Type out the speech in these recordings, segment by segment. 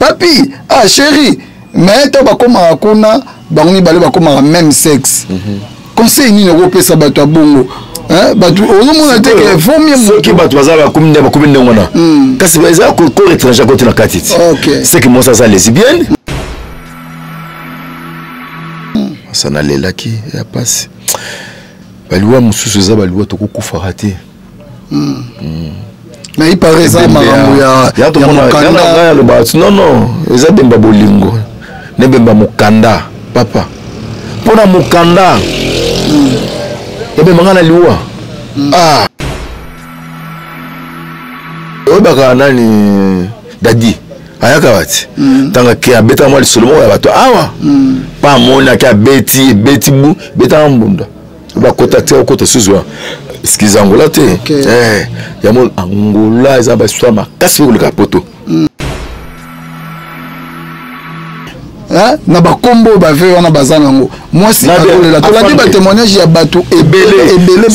Papi, ah chéri, mais to bakomaka kuna bango mibale bakomaka même sexe. Conseil nini okopesa bato ya bongo? Bato ozomona te ke vaut mieux soki bato baza bakomi nde bakomi ndenge wana, kasi eza corps étranger akoti na kati ti c'est que mwasi aza lesbienne. Asa nalelaki ya pasi. Baliwa mosusu eza baliwa tokokufaka te. Mais il paraît eza makambo ya mokanda. Aloba non, non, eza bemba bolingo ne bemba mokanda papa mpona mokanda ebemba nga na liwa. Ah, oyebaka nani dadi ayaka bati ntango ake abetaka mwa lisolo moko ya bato awa mpa amoni ake abeti ebeti bu betaka mbunda bakota te okota susu excuse Angola te. Yango Angola eza bahistoire makasi mpe koleka poto. Na bakombo oyo bave wana baza nango, mwasi akolela. Tolandi batémoignage ya bato ebele ebele.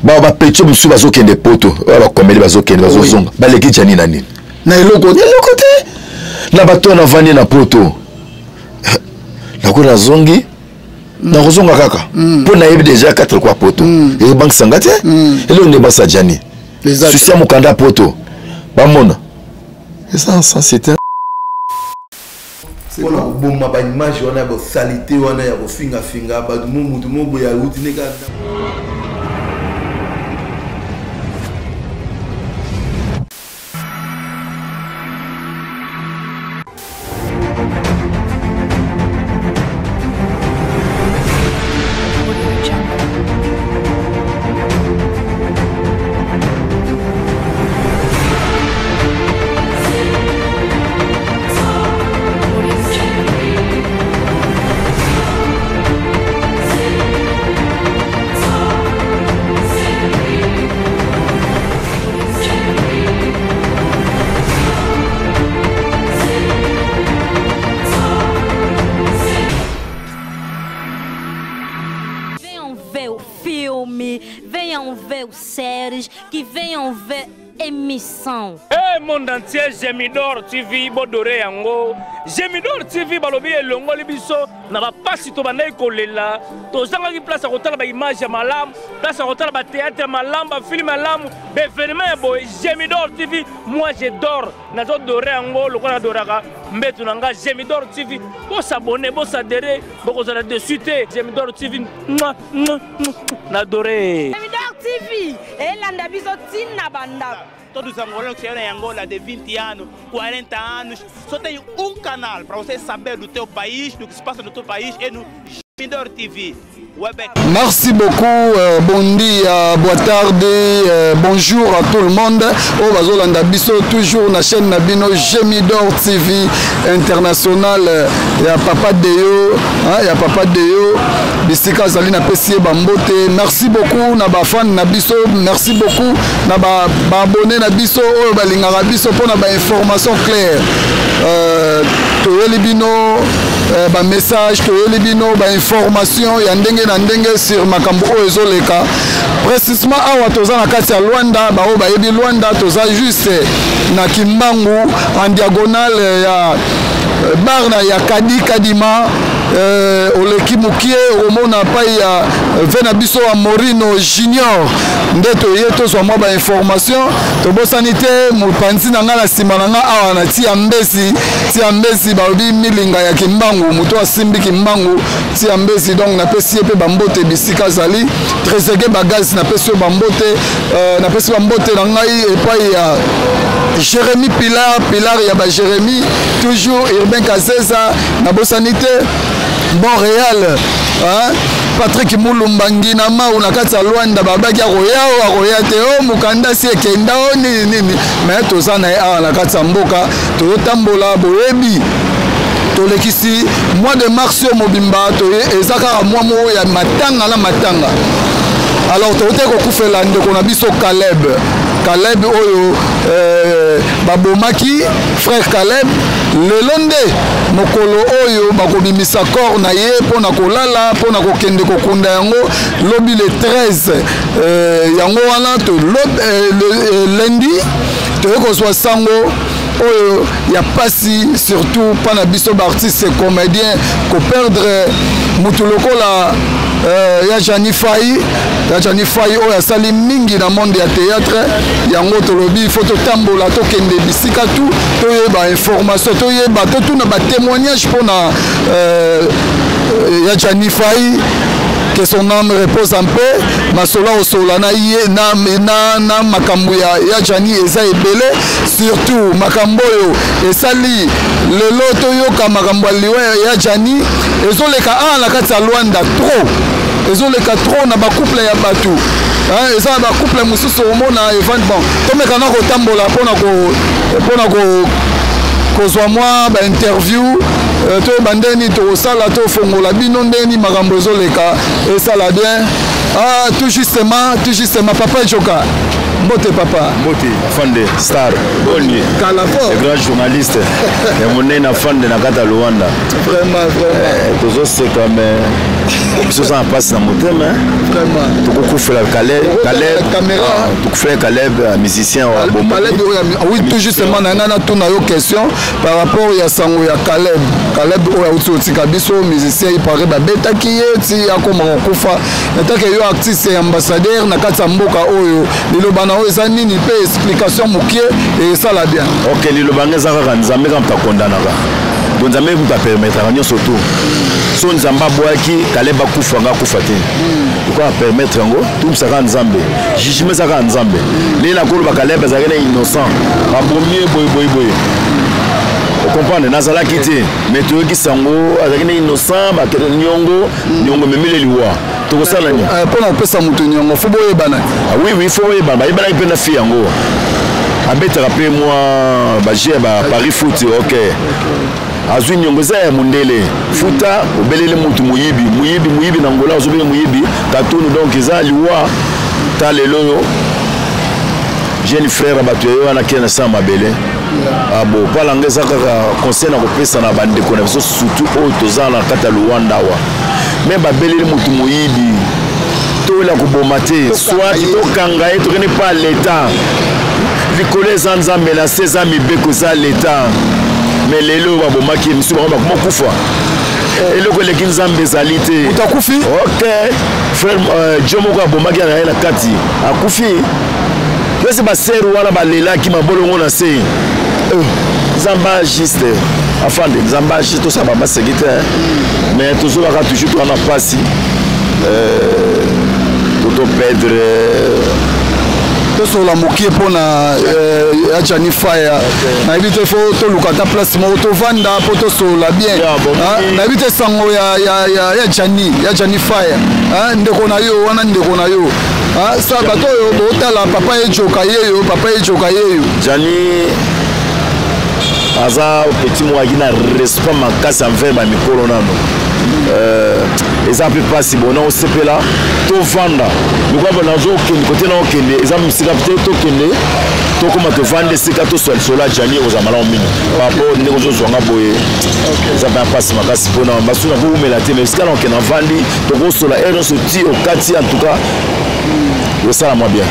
Lelo bapetits mosusu bazokende poto, oyo bakomeli bazokende bazozonga, baleki jani na nini? Na eloko, eloko te. Na bato oyo navandi na poto, nako nazongi, nakozonga kaka mpo nayebi déjà 4 kwa poto ebangisanga te. Eloko nde basa jani susi ya mokanda poto bamona eza sens te. Mpona koboma baimage wana ya bosalite wana ya kofingafinga bato, mo mutu mo boye awuti nde kaka. Audio Jungle. Audio Jungle. Audio Jungle. Venham ver o filme, venham ver os séries, que venham ver émission. Hey, monde entier, Gemidor TV, bodore yango. Gemidor TV balobi elongoli biso na bapasi tobandaki kolela. Tozangaki place ya kotala baimage ya malamu, place ya kotala bathéâtre ya malamu, bafilm ya malamu, baévénement ya boye. Gemidor TV, moi je dors, nazodore yango lokola nadoraka mbeto na nga. Gemidor TV, bosabonner, bosadere, bokozala dessus te. Gemidor TV, mwa, mwa, mwa, nadore. Gemidor TV elanda biso ntina bandako. Todos os angolanos que estiveram em Angola de 20 anos, 40 anos, só tem um canal para você saber do teu país, do que se passa no teu país, é no Gemidor TV. Web. Merci beaucoup, bon dia, boa tarde, bonjour à tout le monde. Oh, bazolanda biso toujours na chaîne na bino Gemidor TV international, ya Papa Deo, hein, ya Papa Deo. Bisika azali na pesi ye bambote. Merci beaucoup na ba fan na biso, merci beaucoup na ba ba abonné na biso oyo balingaka biso mpona ba information claire. Toyeli bino ba message, toyeli bino ba information ya ndenge na ndenge sur makambo oyo ezoleka. Précisément awa toza na kati ya Luanda, baoyo bayebi Luanda, toza juste na Kimbangu en diagonale ya bar na ya Kadi Kadima. Oleki mokie okomona pai ya ve na biso ya Morino Junior nde toye tozwa mwa bainformation. Tobosani te mopanzi na ngai na nsima na ngai awa na tia mbesi, tia mbesi balobi milinga ya Kimbangu, moto asimbi Kimbangu tia mbesi. Donc napesi ye mpe bambote bisika azali. Trésege Bagaz, napesi yo bambote. Napesi bambote na ngai epai ya Jérémy Pilar, Pilar ya ba Jérémy, toujours Urbain Kazeza, nabosani te Montréal, hein? Patrick Mulumba Ngina Mau na kati ya Luanda, babaki akoya o akoya te o mokanda si ekenda o nini nini, mais toza na ye awa na kati ya mboka, tozotambola. Boyebi tolekisi mois de mars oyo mobimba, eza kaka mwa moko ya matanga na matanga. Alors tokoki kokufela ndeko na biso Caleb, Caleb oyo babomaki frère Caleb. Lelo nde mokolo oyo bakobimisa corps na ye mpo na kolala, mpo na kokende kokunda yango lobi le 13. Yango wana to lundi toye kozwa sango. Oyo ya pasi surtout mpa na biso baartiste comédien koperdre motu lokola ya Jani Fai, ya Jani Fai oyo asali mingi na monde ya théâtre. Yango tolobi faut totambola, tokende bisika tu, toyeba information, toyeba, totuna batémoignage mpona ya Jani Fai, que son âme repose en paix. Masolo osola na ye na makambo ya Jani eza ebele, surtout makambo oyo esali lelo toyoka makambo ya liwa ya Jani. Ezoleka awa na kati ya Lwanda trop, ezoleka trop na bacouple ya bato. Eza na bacouple mosusu omona event. Bon, tomeka na kotambola mpona kozwa mwa bainterview, toyeba ndeni tokosala, tofongola bino ndeni makambo ezoleka, esala bien. Ah, tout justement, tout justement, papa Joka, mbote papa. Mbote Afande Star, boni? Kala fort. Le grand journaliste ya monene Afande na kati ya Luanda. Vraiment, vraiment. Tozoseka me biso oza na mpasi na motema. Vraiment. Tokokufela Caleb. Caméra. Tokufela Caleb, musicien wa Bomoi. Caleb oyo, oui, tout justement, na ngai natuna yo question par rapport ya sango ya Caleb. Caleb oyo auti otika biso, musicien, ipare babetaki ye ti akoma kokufa. Etake yo artiste ya ambassadeur na kati ya mboka oyo, liloba na oyo eza nini mpe explication mokie esala bien? Ok, liloba nga eza kaka Nzambe kaka moto akondanaka. Donc Nzambe moto apermettraka nyonso tu. So Nzambe aboyaki Kaleb akufa, nga akufa te. Lokola apermettre yango, tumisaka Nzambe, jugement eza kaka Nzambe. Ndenge nakoloba, Kaleb azalaki na innocent, babomi ye boye boye boye, ocomprendre? Nazalaki te, mais toyoki sango azalaki na innocent, bakende niongo, niongo ememeli liwa. Tokosala nini? Mpona kopesa moto niongo, faut boyebana. Ah, oui, faut boyebana. Bayebanaki mpe na fille yango, abetaka mpe mwa baje ya baparis foot. Ok, azwi niongo, eza ya mondele. Futa obeleli mutu moyibi, moyibi, moyibi na Ngola, ozobele moyibi katunu. Donc eza liwa. Ta lelo oyo jeune frère ya bato ya ye wana kende na sa mabele. Abo mpala nga eza kaka conseil na kopesa na bandeko na biso, surtout oyo toza na kati ya Luanda awa. Me babeleli motu moyibi, toyela koboma te, soit tokanga ye, tokende pa leta. Likolo eza Nzambe, na se eza mibeko, eza leta. Me lelo oyo babomaki ye, misu bango bakoma kufa. Eloko eleki Nzambe ezali te. Moto akufi. Ok, frère jo moko abomaki na ye na kati, akufi. Pesi basere wana balelaki mabolongo na se. Nzambe ajuste, Afande, Nzambe ajuste. Tosala bamaseki te, mais tozolaka toujours toza na mpasi totoperdre. Tosola mokie mpona ya Jani Faya. Nayebi te, faut toluka ata place moko tovanda mpo tosolola bien. Nayebi te sango ya Jani, ya Jani Faya, ndeko na yo wana, ndeko na yo. Sa bato oyo botala papa Ejoka yeyo, papa Ejoka yeyo. Jani aza petit moko aki na respect makasi envers bamikolo nano. Eza mpe mpasi bona osepela tovanda lokola nazokende kote na okende, eza mosika te. Tokende, tokóma, tovanda esika toswa lisolo ya Jani, ekozala malamu mingi par rapport ndenge ozozwanga boye. Eza mpe mpasi makasi mpona basu na kowumela te, mais esika na okende avandi, tokosola heure nyonso ti okati. En tout cas osala mwa bien.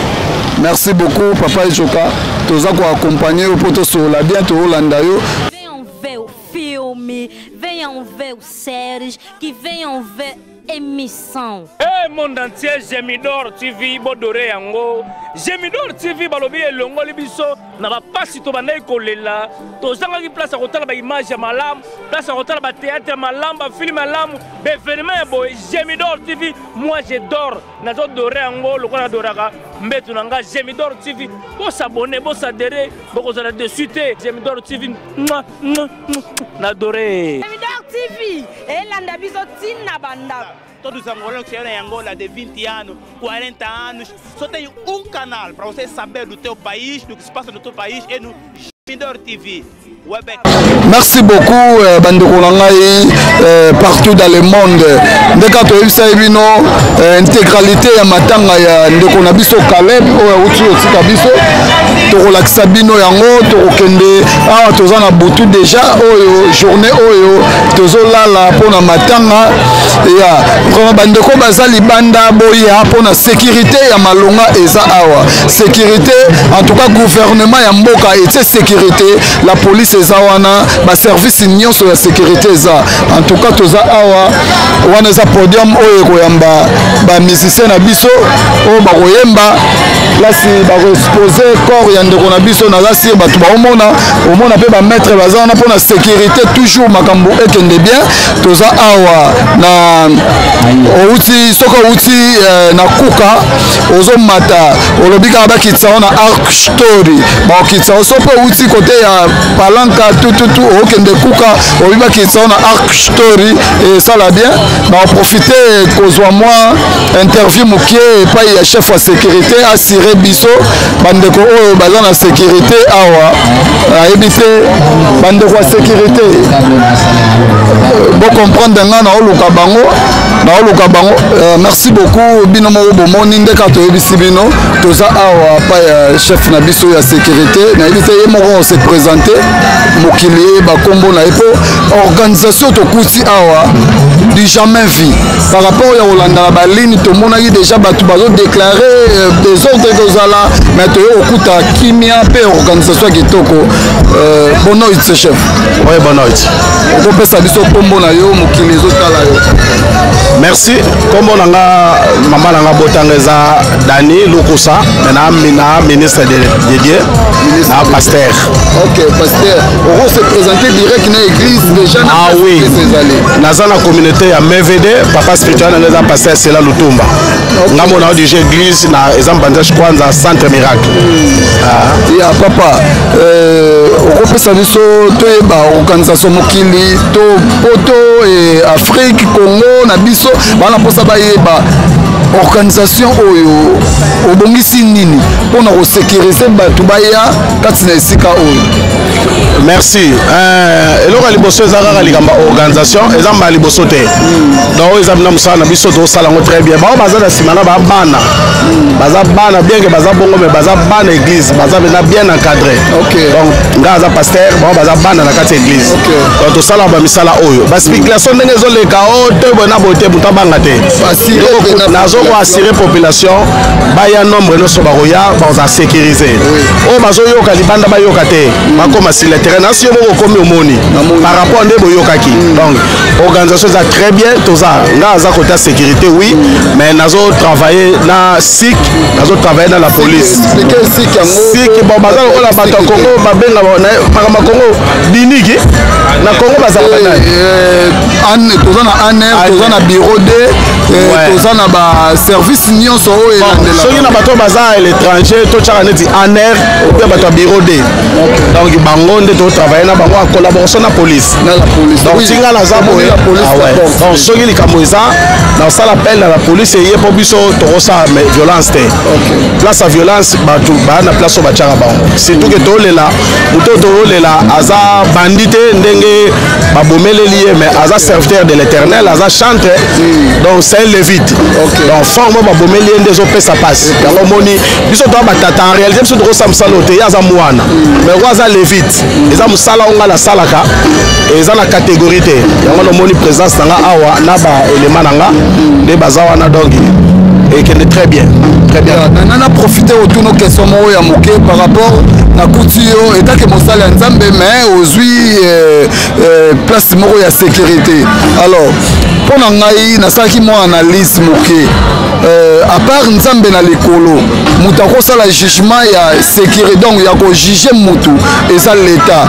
Merci beaucoup papa Ejoka, toza koaccompagne yo mpo tosolola bien, toolanda yo. Venham ver o filme, venham ver os séries, que venham ver émission. Hey, monde entier, Gemidor TV, bodore yango. Gemidor TV balobi elongoli biso na bapasi tobandaki kolela. Tozangaki place ya kotala baimage ya malamu, place ya kotala bathéâtre ya malamu, bafilme ya malamu, baévénement ya boye. Gemidor TV, moi je dors, nazodore yango lokola nadoraka mbeto na nga. Gemidor TV, bosabone, bosadere, bokozala dessus te. Gemidor TV, nadore. Gemidor TV elanda biso ntina bandako. Todos os angolanos que estiveram em Angola de 20 anos, 40 anos, só tem um canal para você saber do teu país, do que se passa no teu país, é no Gemidor TV. Web Merci beaucoup euh, bandeko na ngai euh, partout dans le monde nde kaka toyebisaki bino euh, intégralité ya matanga ya ndeko na biso Caleb oyo awuti kotika biso tokolakisa bino yango tokokende awa toza na butu deja oyo journée oyo tozolala mpo na matanga ya vraiment bandeko baza libanda boya mpo na sécurité ya malonga eza awa sécurité en tout cas gouvernement ya mboka etie sécurité la police eza wana baservice nyonso ya sécurité eza en tout cas toza awa wana eza podium oyo ekoyamba bamusicien na biso oyo bakoyemba place bakoexpose corps ya ndeko na biso naza sire bato baomona omona mpe bamaître baza wana mpo na sécurité toujours makambo ekende bien toza awa na outi soki outi eh, na kuka ozomata olobi kaka bakitisa yo na arc story bakokitisa yo so mpe outi kote ya palanka tututu okende kuka olobi bakitisa yo na arc story esala bien bakoprofite kozwa mwa interview mokie epai ya chef ya sécurité asire biso bandeko oyo baza na sécurité awa ayebi te bandeko ya sécurité bocomprendre nga naoluka bango naoluka bango euh, merci beaucoup bino moko bomoni nde kaka toyebisi bino toza awa pa ya chef na biso ya sécurité nayebi te ye moko se présente mokili eyeba nkombo na ye mpo organisation tokuti awa du jamais vu par rapport ya kolanda na baligne tomonaki déjà bato bazodeklare euh, desordre ekozala mais toye kokuta kimia mpe organisation ya kitoko euh, bonoit chef oui bonoit okopesa biso nkombo na yo mokili ezotala yo merci nkombo na nga mama na nga botanga eza dani lukusa me na, na ministre dédié na pasteur ok pasteur oko se présenter direct na église déjà na ah oui naza na communauté ya mvd papa spirituel na nga eza pasteur sela lutumba okay. nga mona dirige église na eza mbanza kwanza centre miracle mm. ah. ya papa euh, okopesa biso toyeba organisation mokili to poto e afrique congo na biso bana mposa bayeba organisation oyo obongisi nini mpo na kosekirize bato baya kati na esika oyo merci euh, eloko ya liboso eza kaka likambo ya organisation eza mbala liboso te donc oyo eza bina mosala na biso tozosala yango très bien bango baza na nsima na babana baza bana bien ke baza bongo mais baza bana église baza mpenza bien encadré donc ngai aza pasteur bango baza bana na kati ya église donc tosalaka bamisala oyo baspéculation ndenge ezoleka o oh, te boye na boye te moto abanga te nazo koassure population baya nombre nyonso bakoya bakozala sécurise oyo bazoyoka libanda bayoka te bakoma sur le terrain nasi yo moko okomi omoni par rapport nde boyokaki mm. donc organisation eza très bien toza nga aza kota sécurité oui mm. mais nazo travailler na sik nazo travailler na la police sik bon baza lokola bato ya congo babenga makambo ya congo diniki na congo bazalaka nani eh, toza na aner toza na bureau de eh, toza na baservice nyonso oyo elandela soki na bato baza à l'étranger totyaka neti aner mpe bato ya bureau de donc bango nde totravaille na bango en collaboration na police donc tinga naza boye ah donc soki likambo eza nasala appel na la police eye mpo biso tokosala violence te place ya violence bato baya na place oyo batyaka bango surtout ke tolela moto oyo tolela aza bandi te ndenge babomeleli ye mais aza serviteur de l'éternel aza chantre donc c'est un lévite donc forme oyo babomeli ye nde ezopesa mpasi yango omoni biso toa batata en réalité biso tokosala mosala oyo te ye aza mwana mais oyo aza levite eza mosala oyo ngai nasalaka eza na catégorie te yango namoni présence na nga awa na baelema na nga nde baza wana donc ekende très bien très bien nanga na profite otuna question moko ya moke par rapport nakuti yo etake mosali ya nzambe mais ozwi euh, euh, place moko ya sécurité alors mpo na ngai nasalaki mwa analyse moke euh, à part nzambe na likolo moto akosala jugement ya sécurité donc ya kojuge motu eza l'état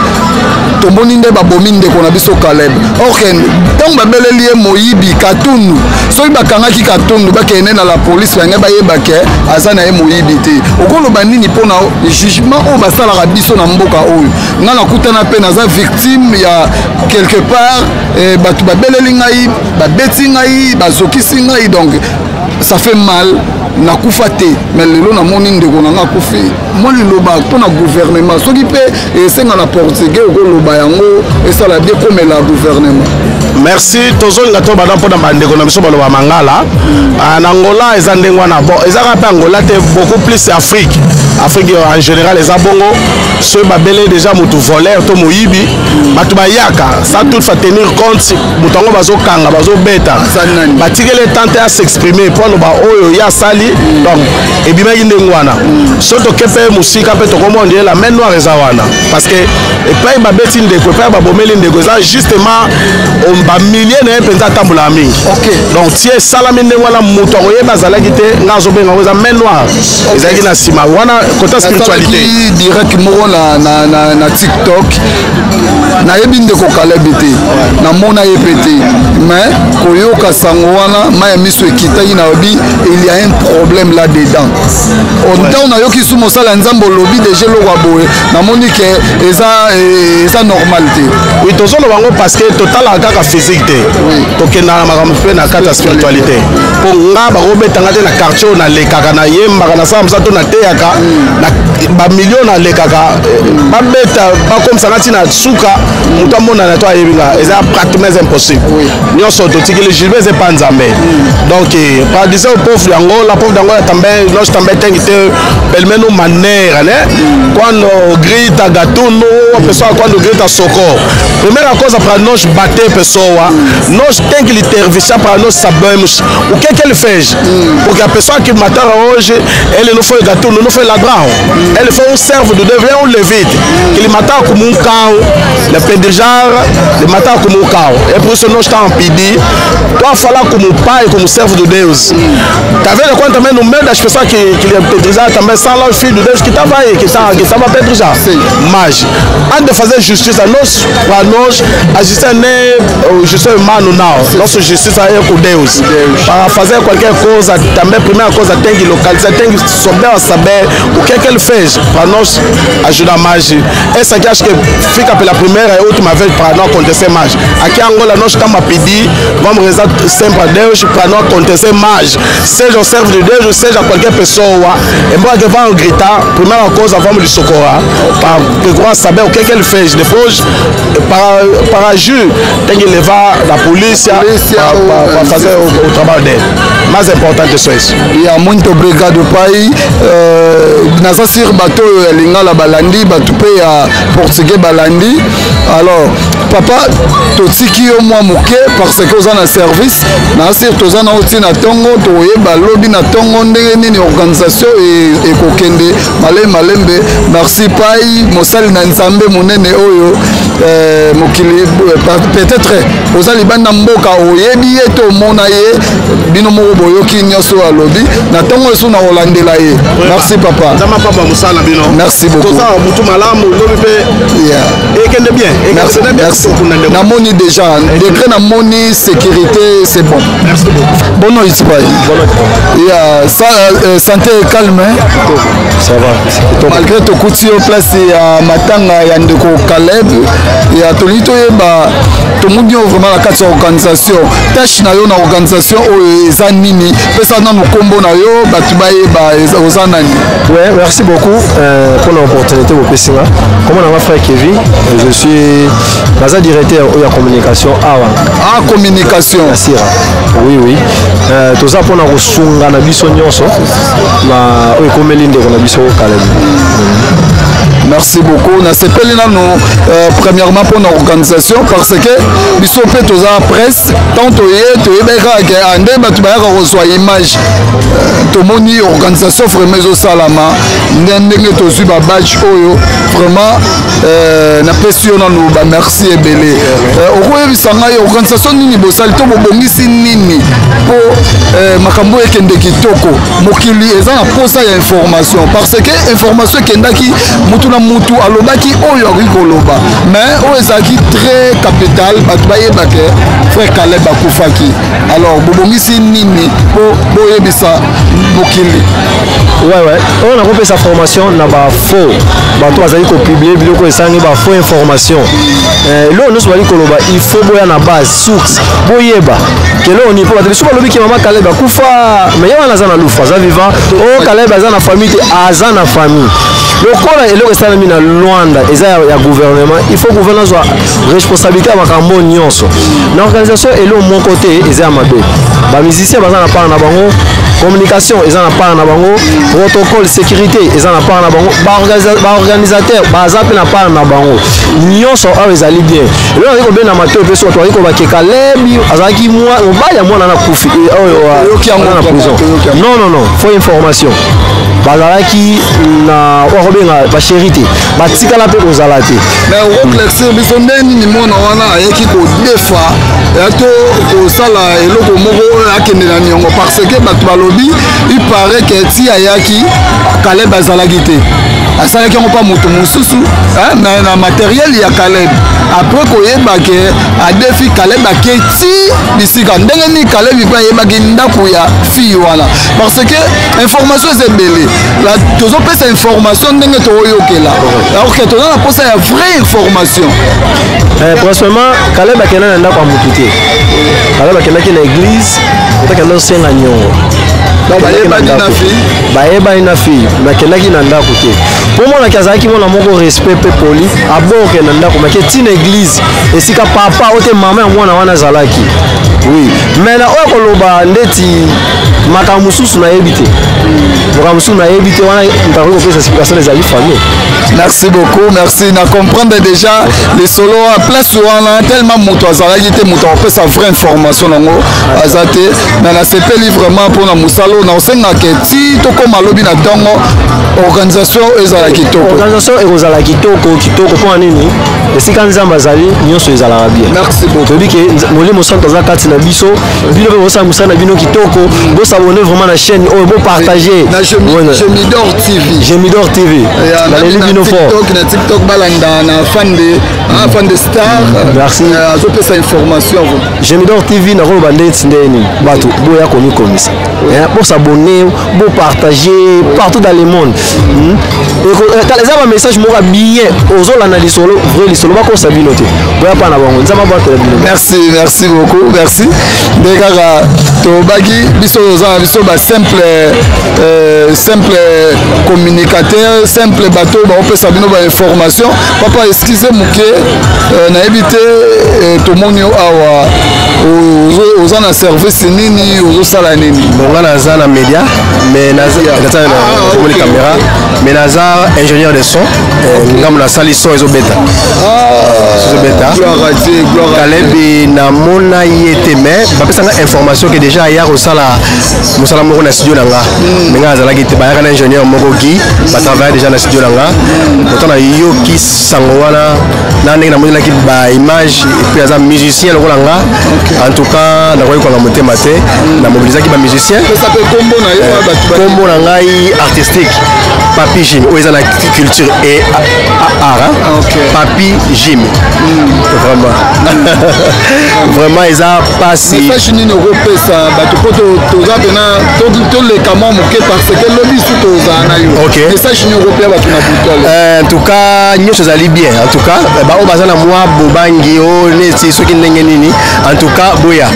tomoni nde babomi ndeko na biso caleb orke ntango babeleli ye moyibi katundu soki bakangaki katundu bakende na la police bangai bayeba ke aza na ye moyibi te okoloba nini mpo na jugement oyo basalaka biso na mboka oyo ngai nakutana mpe naza victime ya quelque part eh, bato babeleli ngai babeti ngai bazokisi ngai donc ça fait mal Nakufa te, mais lelo namoni ndeko na nga akufi. Mwa liloba mpo na gouvernement, soki mpe esenga na portugais okoloba yango, esala bien komela gouvernement. Merci. Tozolinga to banda mpona bandeko na biso baloba mangala. Ah, na Angola eza ndenge wana. Bon, eza kaka mpe Angola te, beaucoup plus Afrique. Afrique en général eza bongo. Soki babele déjà motu voleur to moyibi, bato bayaka sans toutefois tenir compte moto yango bazokanga, bazobeta, batikeli temps te as'exprimer mpo aloba oyo ye asali. Donc ebimaki ndenge wana. So toke mpe mosika mpe tokomona ndie la main noire eza wana, parce que epai babeti ndeko, epai babomeli ndeko, eza justement bamilie na ye mpenza atambolaka mingi. Donc tie esalami ndenge wana, moto akoyeba azalaki te. Nga azobenga yango eza main noire ezalaki na nsima wana, kota spiritualité. Direct moko na TikTok, nayebi ndeko Kalebi te, namona ye mpe te, mais koyoka sango wana, mai ya miso ekitaki. Nayobi il y a un problème là dedans. Ntango nayoki su mosala ya Nzambe olobi déjà eloko ya boye, namoni ke eza normal te. Oui, tozoloba yango parce que totalaka kaka physique te, tokendaka na makambo mpe na kati ya spiritualité. Mpo nga bakobetanga te na quartier oyo nalekaka, nayembaka, nasala mosala to nateyaka na bamilio nalekaka, babeta bakomisanga ntina suka moto amonana to ayebi nga, eza pratiquement impossible. Nyonso totikeli jugement eza epa Nzambe. Donc par dizer o povo de Angola, povo de Angola também, nós também tem que ter pelo menos maneira, né? Quando grita gatuno, a pessoa quando grita socorro, primeira coisa para nós bater pessoa, nós tem que lhe entrevistar para nós sabermos o que é que ele fez. Porque a pessoa que mataram hoje, ele não foi gatuno, não foi ladrão, ele foi um servo de Deus, ele é um levite, que ele matava como um cão, le apedrejar, le matava como um cão. É por isso que nós estamos a pedir, estou a falar como pai, como servo de Deus. Tá vendo quando também no meio das pessoas que lhe apedrejaram, também são lá os filhos de Deus que estavam aí, que estavam a apedrejar. Mas, antes de fazer justiça, nós, para nós, a justiça nem é justiça humana, não. Nossa justiça é com Deus. Para fazer qualquer coisa, também a primeira coisa tem que localizar, tem que souber saber o que é que ele fez, para nós ajudar mais. Essa aqui acho que fica pela primeira e última vez para não acontecer mais. Aqui em Angola, nós estamos a pedir, vamos rezar sempre a Deus para não acontecer mais. Seja o servo de Deus, seja qualquer pessoa, embora que vão gritar, primeira coisa, vamos lhe socorrer, para procurar saber o que é que ele fez. Depois, para agir, tem que levar a polícia, para fazer o trabalho dele. Mais importante é só isso. Yeah, muito obrigado, pai. Naza sur bato oyo ya lingala balandi, bato mpe ya portugais balandi. Alors papa, totiki yo mwa moke parce que oza na service. Naza sur toza na oti na ntongo, tokoyeba lobi na ntongo ndenge nini organisation ekokende malembe malembe. Merci pai, mosali na Nzambe monene oyo mokili peut-être oza libanda mboka, oyebi ye to omona ye, bino moko boyoki nyonso oyo alobi na ntongo esu na kolandela ye. Merci papa. Nzambe apamba mosala na bino. Merci beaucoup. Toza mutu malamu, lobi mpe ekende bien. Merci, merci. Namoni déjà décret, namoni sécurité, c'est bon. Merci beaucoup. Bonne nuit pai. Yeah, ça, santé est calme, hein? Ça va. Malgré tokuti yo place ya matanga ya ndeko Caleb, ya tolingi toyeba, tomoni yo vraiment na kati ya organisation. Tâche na yo na organisation oyo eza nini? Pesa nanu nkombo na yo, bato bayeba oza nani. Ouais, merci beaucoup pour l'opportunité bopesi nga. Comment na frère Kevin, je suis naza directeur oyo ya communication awa. Ah, communication. Asira. Oui. Toza mpona kosunga na biso nyonso na oyo ekomeli ndeko na biso Caleb. Merci beaucoup. Nasepeli nano premièrement mpona organisation, parce que biso mpe toza presse, tant toye toyebaki kaka ke nde bato bayaka kozwa image. Tomoni organisation vraiment ezosalama nde ndenge tozwi babadge oyo. Vraiment napesi yo nanu bamerci ebele. Okoyebisa ngai organisation nini bosali to bobongisi nini mpo makambo oyo ekende kitoko? Mokili eza na posa ya information, parce que information ekendaki mutu na mutu alobaki oyo akoki koloba, mais oyo ezalaki très capital, bato bayeba ke frère Caleb akufaki. Alors bobongisi nini mpo boyebisa mokili. Ouais, oyo nakopesa formation na bafaux bato bazali kopublie biloko esangi bafaux information. Eloko nyonso bazali koloba, il faut boya na base, source, boyeba keloko nini, mpo bato biso balobi ke mama Kaleb akufa, mais ye wana aza na lufu, aza vivant. Oyo Kaleb aza na famille te, aza na famille. Lokola eloko esalami na Luanda eza ya gouvernement, il faut gouvernement azwa responsabilité ya makambo nyonso na organisation. Eloko moko te eza ya mabe. Bamusicien baza na part na bango, communication eza na part na bango, protocole, sécurité eza na part na bango, baorganisateur baza mpe na part na bango. Nyonso awa ezali bien. Eloko azali kobenda matoi mpe so bato bazali kobake Kalebi azalaki mobali ya mwana na kufi oyo na prison. Non, non, non, faux information. Bazalaki na oyo akobenga bachéri te, batikala mpe kozala te. Mais okoéclaircir biso nde nini mwana wana ayeki kodefa ya to kosala eloko moko oyo akende na niongo? Parce que bato balobi, il paraît que ti ayaki, Kaleb azalaki te, asalaki yango mpa moto mosusu mais na matériel ya Kaleb. Après koyeba ke adefi, Kaleb ake ti bisika ndenge nini? Kaleb mpe ayebaki ndako ya fille wana? Parce que information eza ebele, tozopesa information ndenge tokoyokela, alors que toza na mposa ya vraie information. Principalement, Kaleb akenda na ndako ya motu te. Kaleb akendaki na église, otakenda osenga niongo. Bayebani na fille? Bayebani na fille, bakendaki na ndako te, mpo monaki azalaki mwana moko respect mpe poli. Aboke na ndako make ntina église esika papa oyo te, mama ya mwana wana azalaki. Oui, mais na oyo koloba ndeti makambo mosusu nayebi te, makambo mosusu nayebi te, wana ntakoki kopesa explication, ezali famille. Merci beaucoup, merci. Na comprendre déjà les solo à place wana, tellement moto azalaki te, moto akopesa vraie information nango aza te. Mais nasepeli vraiment mpona mosala oyo. Na osengaka ti tokóma lobi na ntongo, organisation ezala kitoko. Organisation ekozala kitoko kitoko. Mpona nini? Esika Nzambe azali, nyonso ezalaka bien. Merci beaucoup. Toyebi ke Molimo Santo aza kati na biso. Bino mpe bosala mosala na bino kitoko. Bos'abonner vraiment na chaîne oyo, bopartage. Na Gemidor TV. Gemidor TV, naleli bino fort. Na TikTok balanda na fan de star. Merci. Azopesa information. Gemidor TV, nakoloba ndeti ndeni bato boya komikomisa, bos'abonner, bopartager partout dans le monde. Eza bamessage moko ya bien. Ozolanda lisolo, vrai lisolo, bakosa bino te. Boya mpa na bango, Nzambe abatela bino. Merci, merci beaucoup, merci. Nde kaka tobaki, biso toza na biso basimple simple communicateur, simple bato baopesa bino bainformation. Papa, excuse moke, nayebi te, tomoni yo awa, oza na service nini? Ozosala nini? Bon, nga naza na média, mais naza na caméra, mais naza ingénieur de son. Ngambo nasali son ezobeta, ezobeta. Kalebi namona ye te, mais bapesanga information ke déjà aya kosala mosala moko na studio na nga, mais nga azalaki te. Bayaka na ingénieur moko Guy, batravaille déjà na studio na nga. Pourtant nayoki sango wana na ndenge namonelaki baimage, et puis aza musicien lokola nga. En tout cas nakoki kwanga motema te, namobilisaki bamusicien. Kombo na ngai artistique Papi Jim, oyo eza na culture et art. Papi Jim, vraiment, vraiment eza pasi. Message nini okopesa bato, mpo toza pena toleka mwa moke, parce que lobi su tozala na yo? Message nini okopesa bato na butole? En tout cas nyonso ezali bien. En tout cas baoyo baza na mwa bobangi o neti soki ndenge nini, en tout cas boya,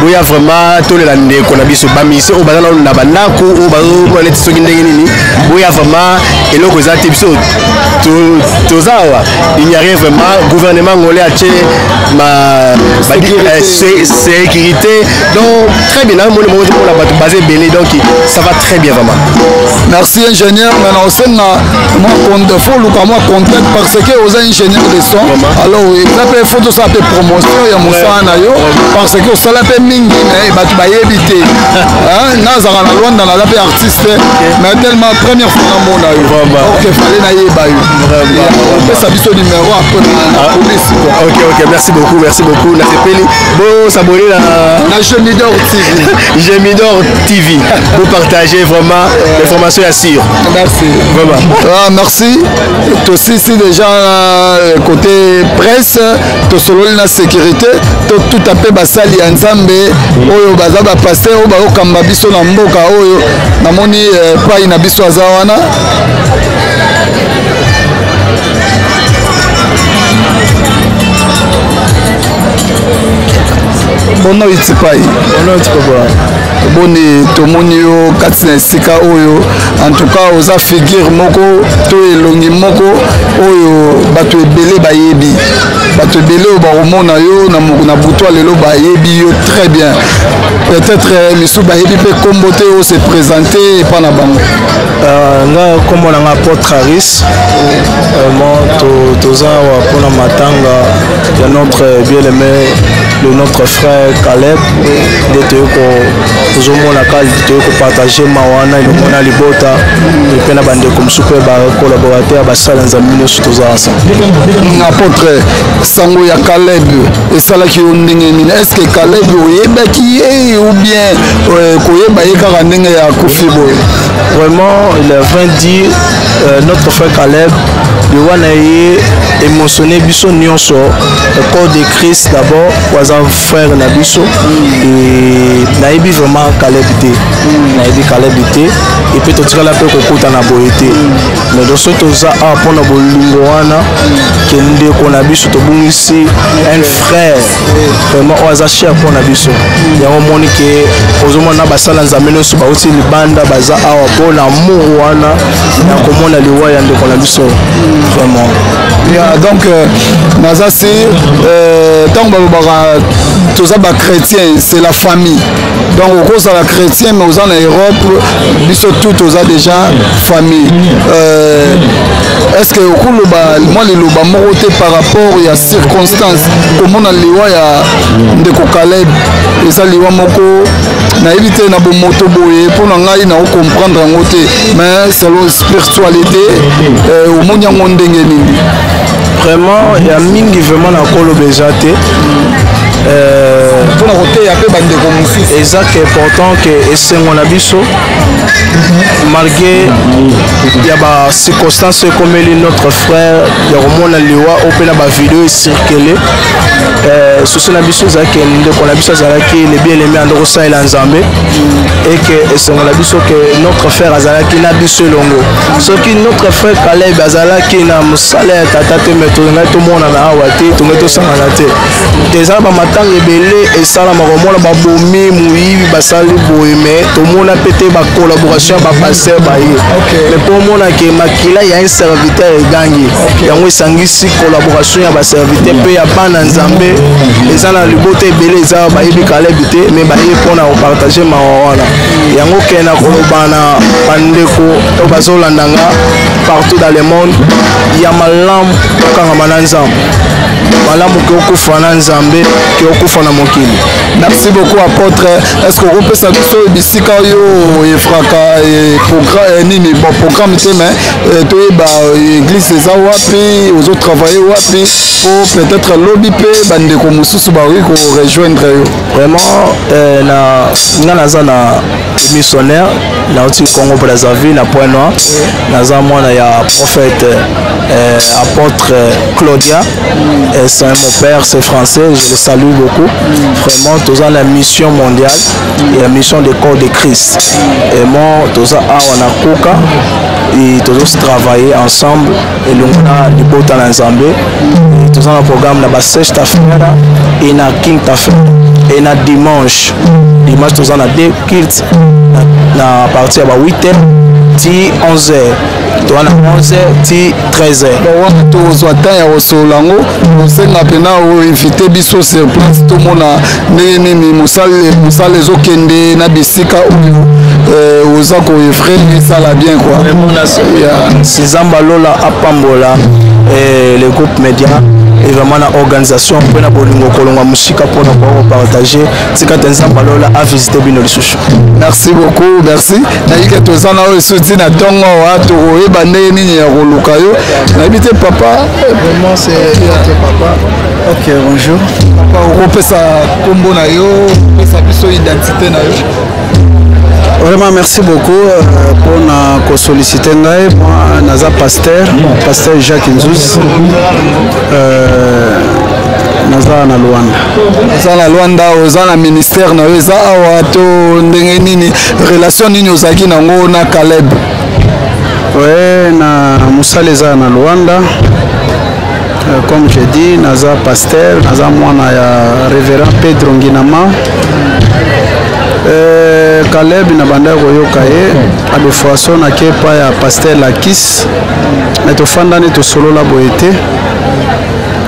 boya vraiment tolela ndeko na biso. Bamusicien oyo baza nano na bandako, oyo bazomona neti soki ndenge nini, boya vraiment, eloko eza te. Biso toza awa, il n'y a rien vraiment. Gouvernement angolais atie ma sécurité, donc très bien. Namoni moko mpona bato baza ebele, donc ça va très bien vraiment. Merci ingénieur. Maintenant osenga mwa faut luka mwa contact, parce que oza ingénieur de son, alors eza mpe faut tosala mpe promotion ya mosala na yo, parce que osala mpe mingi, mais bato bayebi te. Nazalaka na Lwanda, naza mpe artiste, mais tellement première fois namona yo, ok, fallait nayeba yo. Opesa biso numéro après na police. Ok, merci. beaucoup, merci beaucoup. Nasepeli bo s'abonner na na Gemidor TV. Gemidor TV. Vous partagez vraiment l'information est sûre. Merci. Vraiment. Ah, merci. Tosisi déjà côté presse, tosololi na sécurité, to tout à fait basali ya Nzambe oyo baza ba pasteur oyo bakokamba biso na mboka oyo namoni pai na biso aza wana. Boa noite, pai. Boa noite, papa. Boni tomoni yo kati na esika oyo, en tout cas oza figure moko to elongi moko oyo bato ebele bayebi, bato ebele oyo bakomona yo na butu ya lelo bayebi yo très bien. Peut-être misu bayebi mpe kombo te, oyo se présente epa na bango. Nga kombo na nga Apôtre Harris. Vraiment toza awa mpona matanga ya notre bien-aimé, de notre frère Caleb, nde toyei tozomona ka toyei kopartage mawa wana elongo na libota mpe na bandeko mosusu mpe bacollaborateur basala Nzambe nyonso toza ensemble. Apôtre, sango ya Caleb esalaki yo ndenge nini? Est ce que Caleb oyebaki ye ou bien koyeba ye kaka ndenge ya akufi boye? Vraiment, il est vrai dire, notre frère Caleb liwa na ye émotionné biso nyonso, le corps de Christ d'abord, waza frère na biso. Et nayebi vraiment Caleb te, nayebi Caleb te, et puis totikala mpe kokutana boye te. Mais donc soki toza awa mpona bolingo wana ke ndeko na biso tobungisi un frère vraiment oyo aza cher mpona biso. Yango omoni ke ozomona na basala Nzambe nyonso bauti libanda baza awa mpona amour wana ya komona liwa ya ndeko na biso vraiment. Yeah, donc naza si ntango balobaka toza bachrétien, c'est la famille. Donc okozala chrétien mais oza na Europe, biso tout toza déjà famille. Est ce que okoloba mwa liloba moko te par rapport ya circonstance komona liwa ya ndeko Caleb? Eza liwa moko nayebi te na bomoto boye, mpo na ngai naocomprendre yango te, mais selon spiritualité omoni yango ndenge nini? Vraiment ya mingi vraiment nakoloba eza te. Mpona koteya mpe bandeko mosusu. Eza ke important ke esengo na biso malgré ya bacirconstance ekomeli notre frère ya komona liwa oyo mpe na bavideo ecircule. Souci na biso ezalaki ndeko na biso azalaki le bien aimé ando kosalela Nzambe et ke esengo na biso ke notre frère azalaki na biso elongo. Soki notre frère Caleb azalaki na mosala ya tata te, me tolingai tomonana awa te, tongai tosangana te. Eza bamatanga ebele esalama komona babomi moyibi basali boye, me tomona mpe te bacollaboration ya bapasteur baye. Mais mpo omona ke makila ya un serviteur egangi, yango esangisi collaboration ya baserviteur mpe ya bana Nzambe. Eza na libota ebele eza bayebi Caleb te, me baye mpona kopartage mawa wana. Yango ke na koloba na bandeko oyo bazolanda nga partout dans le monde, ya malamu okangama na Nzambe, malamu ke okufa na Nzambe ke okufa na mokili. Merci beaucoup, apôtre. Est ce que okopesa biso bisika oyo efraka nini, bon, programme te, mais toyeba église eza wapi, ozotravaille wapi, po peut-être lobi mpe bandeko mosusu bakoki korejoindre yo? Vraiment, na nga naza na missionnaire, nauti Congo Brazzaville na Point Noir. Naza mwana ya prophète apôtre Claudia. C'est mon père, c'est français, je le salue beaucoup. Vraiment toza na mission mondiale et la mission de corps de Christ. Et moi toza awa na Koka et tozo travailler ensemble elongo na libota na Nzambe. Toza na programme na basexta-feira et na quinta-feira et na dimanche. Dimanche toza na deux cultes na partir ya ba 8 heures ti 11 heures, toza na 11 heures ti 13 heures. Bon, wana tozwa temps ya kosolola yango, kosenga mpena oinvite biso sur place, tomona ndenge nini mosala ezokende na bisika oyo oza koœuvrer, esala bien quoi. Si Nzambe alola apambola le groupe média et vraiment na organisation mpe na bolingo kolongwa mosika mpona koya kopartage. Tika te Nzambe alola avisite bino lisusu. Merci beaucoup, merci. Nayebi ke toza na oyo esuti na ntongo awa, tokoyeba ndenge nini ya koluka yo, nayebi te papa. Vraiment, c'est notre papa. Ok, bonjour. Papa, okopesa nkombo na yo, opesa biso identité na yo. Vraiment, merci beaucoup euh, pour na solliciter ngai. Moi, naza pasteur, pasteur Jacques Nzuz. Euh, naza na Luanda. Oza na Luanda, oza na ministère na yo eza awa to ndenge nini, relation nini ozalaki nango na Caleb? Ouais, na mosala eza na Luanda. Euh, comme je dis, naza pasteur, naza mwana ya révérend Pedro Nginama. Euh, Caleb na banda koyoka ye adefoiso nake epai ya pasteur Lakis me tofandani tosolola boye te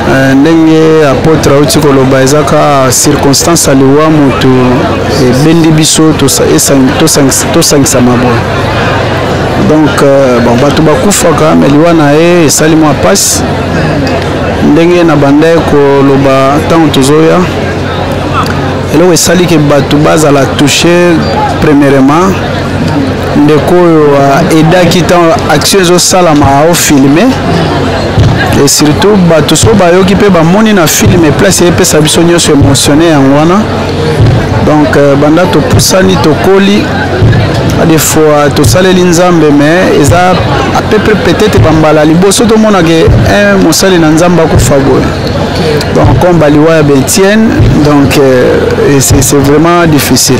euh, ndenge apôtre auti koloba eza ka circonstance ya liwa moto ebendi biso tosangisama boye donc euh, bon bato bakufaka me liwa na ye esali mwa mpasi ndenge na bandaki koloba ntango tozoya eloko esali ke bato bazala touche premièrement ndeko oyo aedaki ntango action ezosalama aofilme et surtout bato so bayoki mpe bamoni na filme place epesa biso nyonso émotionne yango wana donc euh, banda topusani tokoli des fois tosaleli nzambe mais eza à peu près peut-être bambala liboso tomonaka un mosali na nzambe akufa boye donc comme baliwa ya baetienne donc euh, c'est vraiment difficile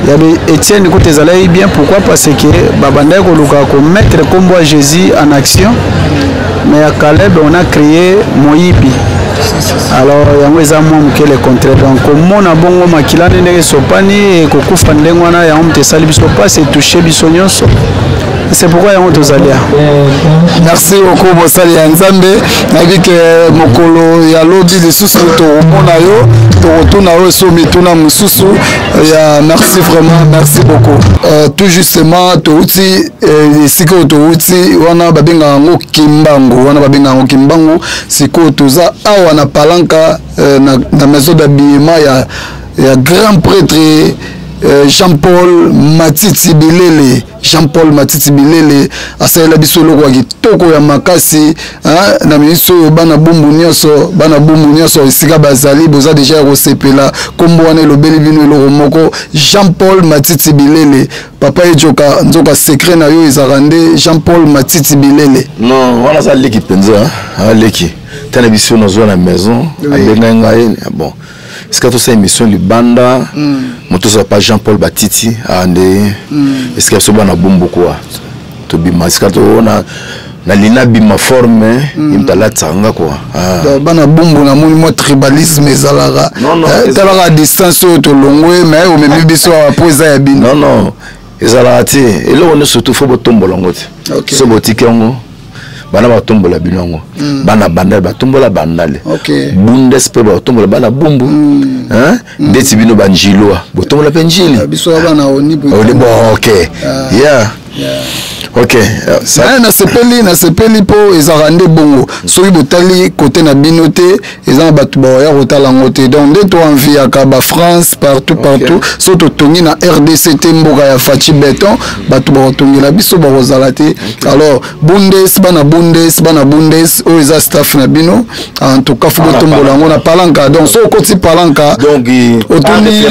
ya etienne kutu ezalaki bien pourquoi parce que babandaki koluka komettre nkombo ya jésus en action mais ya caleb on a créé moyibi alors yango eza mwa moke le contraire donc komona bongo makila nde ndenge esopani ekokufa ndenge wana yango moto esali biso mpasi etouche biso nyonso c'est pourquoi yango tozali awa merci beaucoup mosali ya nzambe nayebi ke mokolo ya lobi lisusu tokomona yo tokotuna yo eso mituna mosusu ya merci vraiment merci beaucoup euh, tout justement touti euh, esika oyo touti wana babengaka yango kimbangu wana babengaka yango kimbangu sikoyo toza awa na palanka euh, na, na maison d'habillement ya, ya grand prêtre euh, jean-paul matiti bilele jean-paul matiti bilele asalela biso eloko ya kitoko ya makasi na minisi oyo bana bumbu nyonso bana bumbu nyonso esika bazali boza deja ya kosepela nkombo wana elobeli bino eloko moko jean-paul matiti bilele papa ejoka nzoka secret na yo ezalaka nde jean paul matiti bilele non wana aza leki mpenza aleki tana biso nazwa na maison abengai ngai bon esika tosala émission libanda mm. moto ozala pa jean paul batiti awa nde mm. esika biso bana bumbu kua tobima esika toona nalingi nabima forme mm. ye moto alatisaka nga kua ah. bana bumbu namoni mwa tribalisme ezalaka eh, talaka distance oyo tolongwe mai omemi biso awa mpo eza ya bino non non ezalaka te eloko nyonso tu fo botombola yango te so botiki yango bana batombola bino yango mm. bana bandale batombola bandale okay. bundes mpe batombola bana bumbu mm. hein? mm. ndeti bino banjiloa botombola mpe njili ah, biso bana oni bon ok ah. yeah ok eh, nasepeli nasepeli mpo ezalaka nde bongo soki botali kote na bino te eza na bato baoya kotala yango te donc nde toenviaka bafrance partout partout soki totongi na rdc te mboka ya faci beton bato bakotongela biso bakozala te alors bundes bana bundes bana bundes oyo eza staff na bino en tout cas fo botombola yango na palanka donc soki okoti palanka otuni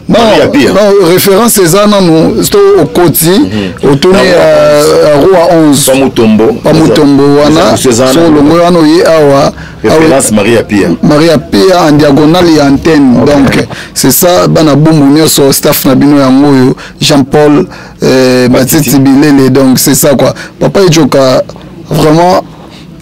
non, non référence eza nanu to okoti mhm. otuni roi 11 pamutombo wana so olongoi wana oye awa référence Maria Pia Maria Pia en diagonale ya antenne okay. donc c'est ça bana bumbu nyonso staff na bino yango oyo Jean Paul euh, Matiti Bilele donc c'est ça quoi papa Ejoka vraiment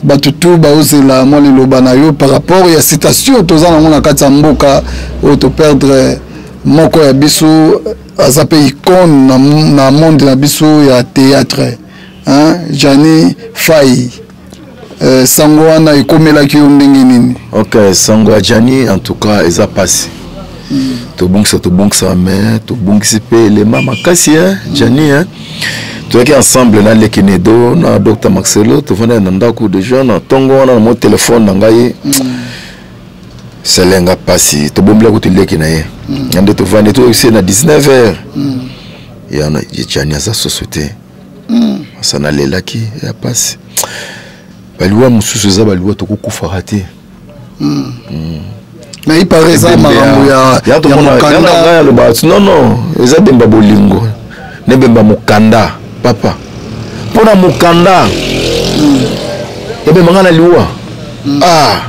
bato tu baozela mwa liloba na yo par rapport ya citation toza nango na kati ya mboka oyo toperdre moko ya biso aza mpe icone na, na monde na biso ya théâtre hein? Gianni Fai euh, sango wana ekomelaki yo ndenge nini ok sango ya Gianni en tout cas eza mpasi mm. tobongisa tobongisa mais tobongisi mpe elema makasi hein? Gianni hein? Tozalaki ensemble na leki nedo na docteur marcelo tofandaki na ndako deja na ntongo wana na mo telefone na ngai mm. selenga mpasi tobombela kutu leki na ye mm. ya nde tovandi toyokisi na 19 heures mm. yana jani aza soso te mm. asa nalelaki ya mpasi baliwa mosusu eza baliwa tokokufaka te. Mais il paraît eza makambo ya mokanda. Aloba non, non, eza bemba bolingo ne bemba mokanda papa mpo na mokanda ebemba ngai na liwa. Ah,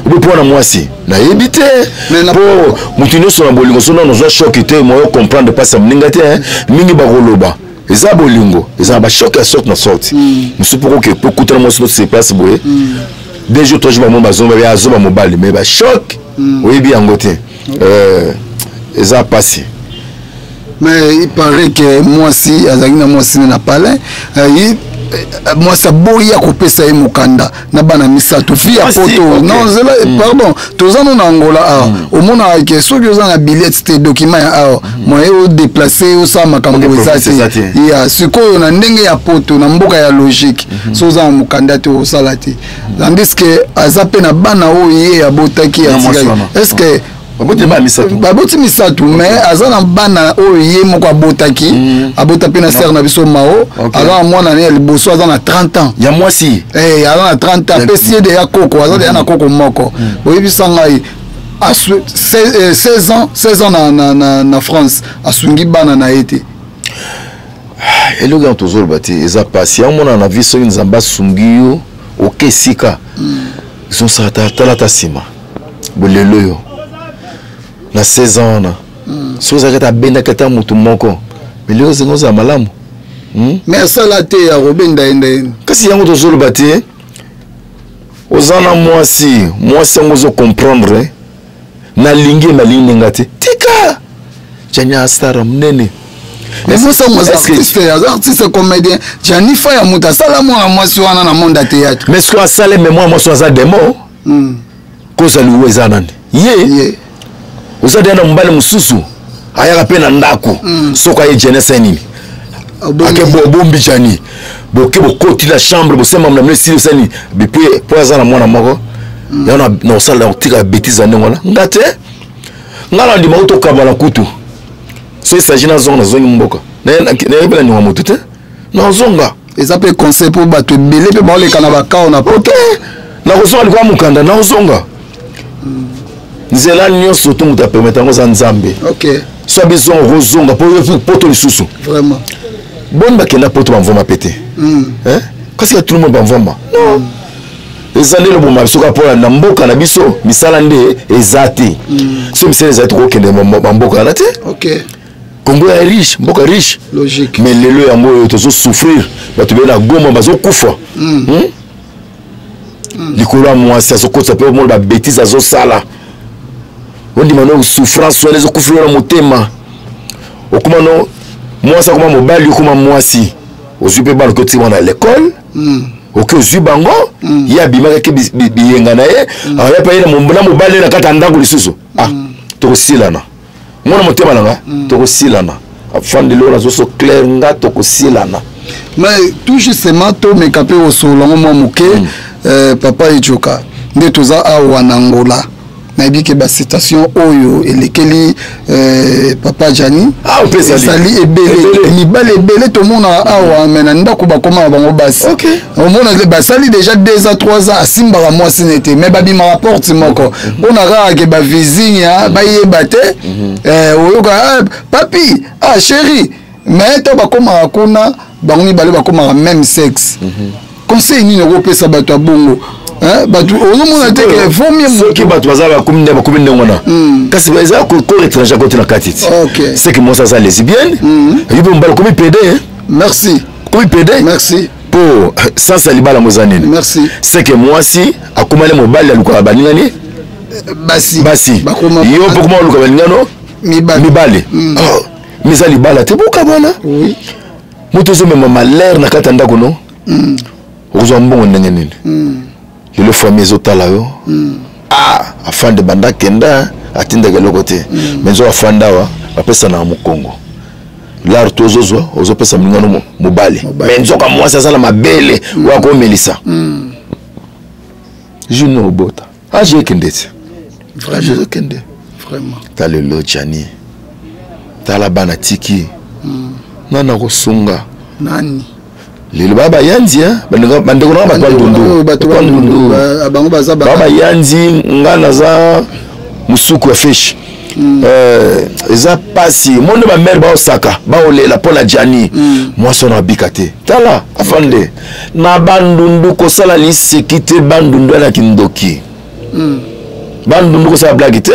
obe mpo na mwasi nayebi te, mpo moto nyonso na bolingo so nano ozwa choc te, moyo comprendre mpasi ya moninga te. Mingi bakoloba eza bolingo, eza na bachoc ya sorte na sorte. Mosusu mpo koke po kutana mwasi no sur place boye, 2 jours, 3 jours, bamoi bazomba be azoba mobali, mais bachoc oyebi yango te, eza mpasi. Mais il paraît que mwasi azalaki na mwasi ne na palais, mwasi aboyi akopesa ye mokanda na bana misato fi ya poto. Non, zela, pardon, toza no na Angola awa. Omonaka ke soki oza na billet te, document ya awa, moyen odéplace, osala makambo eza te. Ya sikoyo na ndenge ya poto, na mboka ya logique, so oza na mokanda te, osala te, tandis que aza mpe na bana oyo ye abotaki, atikaki. Est ce que Baboti misato? Mais aza na bana oyo ye moko abotaki, abota mpe na sœur na biso Mao. Aza na mwana ne ya liboso, aza na 30 ans. Ya mwasi? Aza na 30 ans, apesi ye deya koko, aza deya na koko moko. Boyebisa ngai, 16 ans, 16 ans na France, asungi bana na ye te. Eloko yango tozoloba te, eza pasi. Yango mona na vie, soki Nzambe asungi yo, oke esika ezosala, tala ta nsima. Bolelo oyo na 16 ans wana, soki ozalaki ata abendaki ata motu moko, mais lelo ozenga ozala malamu. Mais asala te ya kobenda ye nde. Kasi yango tozoloba te, oza na mwasi, mwasi yango ozocomprendre, nalingi ye, nalingi ndenge te, tika Jani asara monene. Mwasi yango aza artiste, aza artiste comédien. Jani fa ya moto asala mwana mwasi wana na monde ya théâtre. Mais soki asala, me mwana mwasi aza demo, kozwa liwa eza nani? Ye oza deya na mobali mosusu, ayaka mpe na ndako. Soki aye, jeunesse nini ake bobombi Jani, boke bokoti na chambre, bosemba na mino, esili, osani bipe mpo aza na mwana moko. Yango na kosala kotika bétise ya ndenge wana, nga te. Nga na ndima tokabala kutu. So esagi nazonga, nazongi mboka, nayebi na ndima motu te, nazonga. Eza mpe conseil mpo bato ebele mpe baoleka na bakao na poto. Nakozonga likolo ya mokanda, nazonga nzela nyonso to moto apermettre yango eza Nzambe. So abizonga, okozonga mpo yo poto lisusu. Boni bakenda poto, bamvoma pe te, kasi ya tout le monde bamvoma non. Eza nde loboma biso kaka mpo na mboka na biso misala nde eza te. So misala ezali, tokokende bamboka wana te. Congo ya riche, mboka riche. Logique. Mais lelo yango oyo tozosouffrir, bato beye na Goma bazokufa likolo ya mwasi azokotisa mpe omona babétise azosala. Ondima no souffrance wana ezokufela na motema. Okoma no mwasi, akoma mobali, okoma mwasi, ozwi mpe bana, okotika na l'école, oke ozwi bango, ye abimaki ake biyenga na ye, aya mpe ye na mobali na kati ya ndako lisusu. Ah, tokosilana mwana motema na nga, tokosilana. Afandeli oyo nazoso clair, nga tokosilana. Mais tout justement, tomeka mpe kosolola ngo mwa moke. Papa Ejoka, nde toza awa na Angola, nayebi ke basituation oyo elekeli papa Jani ezali ebele. Mibali ebele tomona awa, me na ndako bakoma na bango basi. Omona basali déjà 2 ans, 3 ans, asimbaka mwasi ne te, mais babimaka porte moko mpona kaka ke bavizinya bayeba te. Oyoka papi, ah chéri, mais to bakomaka kuna, bango mibale bakomaka même sexe. Conseil nini okopesa bato ya bongo? Bato ozomona te ke vaut mieux Soki bato baza bakomi nde bakomi ndenge wana, kasi eza corps étranger akoti na kati ti, c'est que mwasi aza lesbienne, yo mpe mobali okomi pédé. Merci. Okomi pédé. Merci. Mpo sens ya libala ngo eza nini? Merci. C'est que mwasi akomali mobali, alukaka baningani basi. Basi yo mpo koma oluka baningano mibale, mais eza libala te, bokabwana. Moto ozomema malheur na kati ya ndako no, okozwa mbongo ndenge nini? Lelo famille ezotala yo. Ah, afande banda kenda, atindaka eloko te, mais nzoka afanda awa, bapesanaka mokongo. Lar to ozozwa, ozopesa molingano mobali, mais nzoka mwasi aza na mabele oyo akomelisa junior obota. Age ekende te, age ezokende. Ta lelo Jani, tala bana tiki, nani akosunga? Nani? Lelo ba bayanzi bandeko nanga bato bandundu. Bato bandundu bango baza ba bayanzi nga naza musuku ya fish. Eza pasi monde ba mère baosaka baolela mpo na Gianni. Mwasi wana abika te. Tala afande na bandundu kosala liseki te bandundu na kindoki. Bandundu kosala blague te.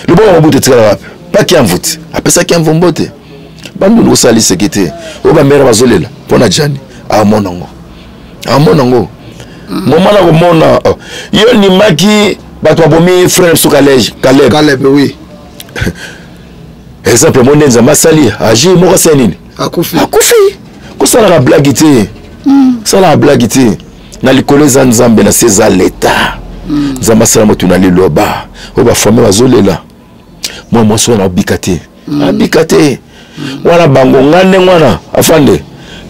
Loboko Mobutu etikala wapi? Paki ya mvuti apesaki ya mvombo te. Bandundu kosala liseki te. Oyo bamere bazolela mpo na Gianni amona yango. Amona yango. Moma na komona yo ndimaki bato babomi frère biso Caleb. Caleb. Caleb oui. Exemple monde Nzambe asali agir moko asali nini? Akufi. Akufi. Kosalaka blague te. Salaka blague te. Na likolo eza Nzambe na se eza l'État. Nzambe asala moto na liloba. Oyo bafame bazolela. Mwa mwasi wana abika te. Abika te. Wana bango nga ndenge wana afande